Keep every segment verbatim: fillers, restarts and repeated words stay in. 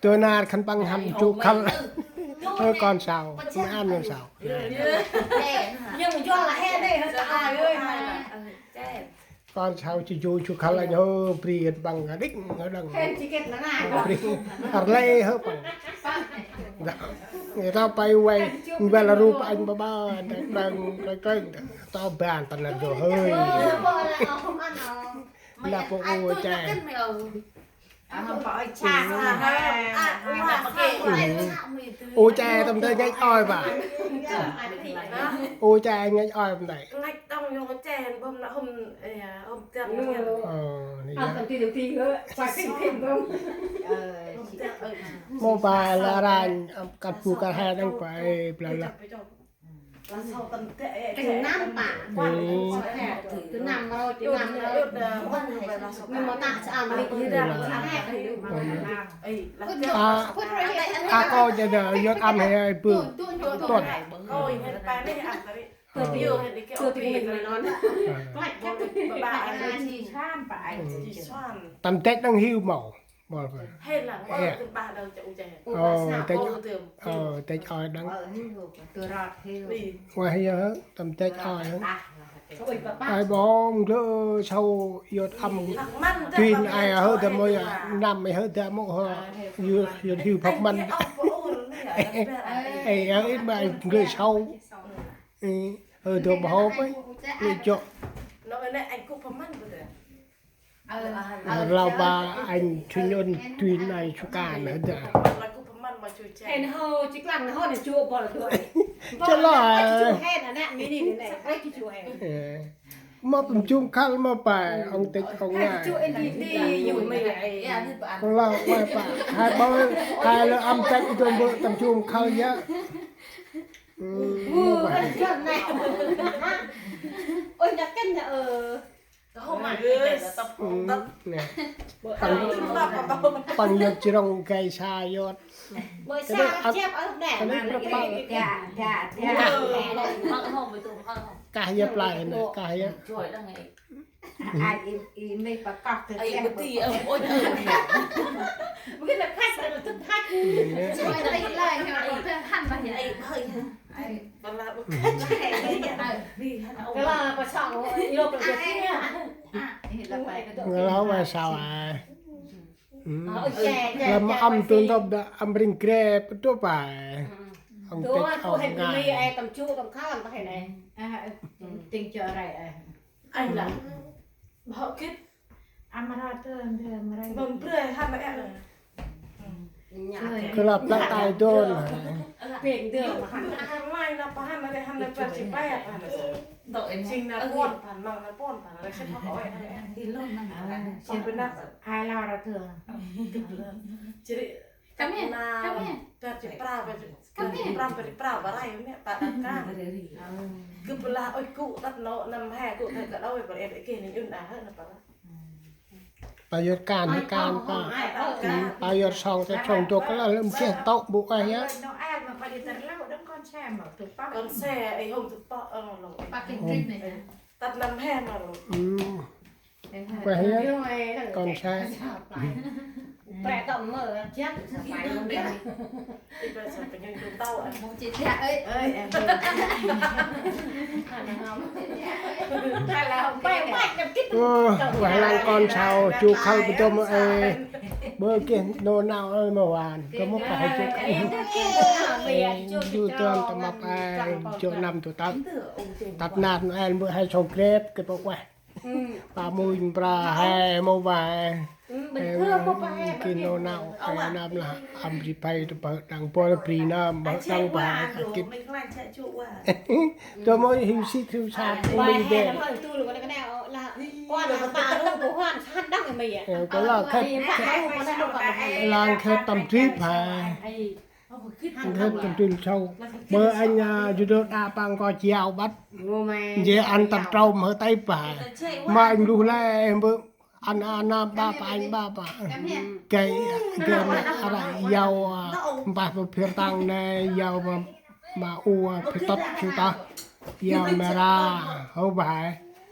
Tơ nar khân păng hăn chu khăl. Ơ, kon sau, mơ ăn kon sau. Nhưng mà do là he đây, hơi tài ơi mà. Kon sau chu chu chu khăl anh hơ, bri khân păng đích, hơ đăng. He chỉ kết là na. Bri, ar lê hơ păng. Người ta bay quay, người ta là rup anh ba ba, đang, đang, đang, đang, tao bàn tao là đồ hơi. Là bộ ô chai. Ô chai tâm tay ngách oi ba. Ô chai ngách oi tâm tay. Ngách tông vô chai bơm nă hôm, ê, hôm tiang. Ờ, nê. Mô ba la ranh, kăp bu kăp he đăng ba, ê, bla bla. Tưng năm ba. Tưng năm rồi, tưng năm rồi. Mô ta sa ăn lĭk hê đăng sa he. A, a, kâo jêh nê, yot ăn he, ê, bư. Tuan. Tuan. Tâm têch đăng hiu mâu. Mâu. Ơ, têch, ơ, têch oi đăng. Ueh, yơ, tâm têch oi hơ. Ai bông lơ sau yot ăn. Tuin ai hơ, tâm mâu yơ, năm ai hơ, tâm mâu hơ. Yot, yot hiu phak măn. Ê, ơ, ít ba lơ sau. Ê, ơ, tâm mâu hơ, ê, lơ chok. Lau ba anh Thuy Nhôn Thuy nai chu kan hơ da. Hên hô, chỉ lăng hô nè, chua bò là đuổi. Chua lo. Chua hên à nè, mì nì nè, ai chua hên. Ê. Mâp tâm chum khăl mâp ba, ong têch ong ngai. Chua hên đi, đi, dù mì ai. Lau ba ba, hai bơ, hai lơ ăn têch tâm bơ tâm chum khăl yơ. Ơ, mâp ba. Chua nè. Ôi, nhắc kênh nè, ờ. Ơ, nè. Păng, păng yot chrong gay sa yot. Bơi sa chép ơ nè, mà lĕ. Kah yă play nè, kah yă. Ai, i, i, mê pa kok kơ ai, chép bơ ti, ơ, ôi, ơ. Mungkin là khách, là thực khách. Ai, ai, ai, ai. Ai, bala bơ. Bala bơ song, ơ, ơ. Ngơ lau ba sau ai. Ơ, chê, chê, lăm chê, âm chê, tu chê. Ntop da âm ring grep tu ba. Ong tu têch tu ong hên ngai. Mì ai tâm chu tâm khăn ba hên ai. À, ting cho rai ai. Ai lah. Bơ kit. Amara tu, amara. Bơm brơi hăn ai. Kơ lăp ta tai dôn. Pêng dơ ma hăn. Hăn lai na pa hăn, hăn lai pa si pa hăn. Sing na pon pan, mang na pon pan, lai sep hak oi. Hi lon na. Sep na. Hai la ra thơ. Jri. Come here, come here. Pet si pra, pet si pra, pet si pra, pet si pra, ba rai ne, pa đăng kan. Kơ pla oi ku tat no, năm he ku tat ka đôi, pa em ke ni un a hơ na pa. Pa yot kan, kan pa. Pa yot song, ta song dôk la lơm cheh tôk bu ai yă. Kon se, ai hôm tu pa, ơ, lo. Tăt năm he ma lo. Ueh yă. Kon se. Pre tôk mơ, jăk, sa pai mơ. Ơ, ueh lăng kon sau, chu khăl bơtơm ê. Bơ keh nô nau ơi ma wan. Kơ mŭk kơ hai chu khăl. Ê, chu tơm tơm măp ê, chu năm tu tăt. Tăt nat nô ê, bơ hai sau grep, kơ bơ ueh. Pa munh pra he mâu ba he. Kơ nô nau, ê, năm lah, âm bri phay tu bơ đăng bơ bri năm, bơ đăng ba he, kơ kit. Tu mâu hiu sit, hiu sat, mâu minh dê. Ê, kơ lo khêp, lăng khêp tâm trip he. Khêp tâm trip sau. Mơ anh, à, ju đô đa păng kơ chiao băt. Jê ăn tâm trôm hơ tay ba he. Mơ anh lu lê, mơ Ăn, ăn, ăn, ba pa, anh ba pa. Gay, gay ma, ara, yau, a, mpah pa phier tăng nê, yau ma, ma u, a, phier tât, phier tât. Yau ma ra, hô ba.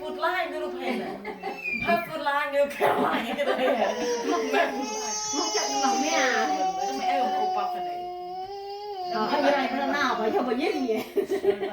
Phut lai ngư rup hên. Phut lai ngư phut lai ngư kơ đây. Mok chak mok mia. Mẹ ơi, ôp păk kơ đây. Ơ, ơ, rai kơ nau, bai, bai, bai, bai.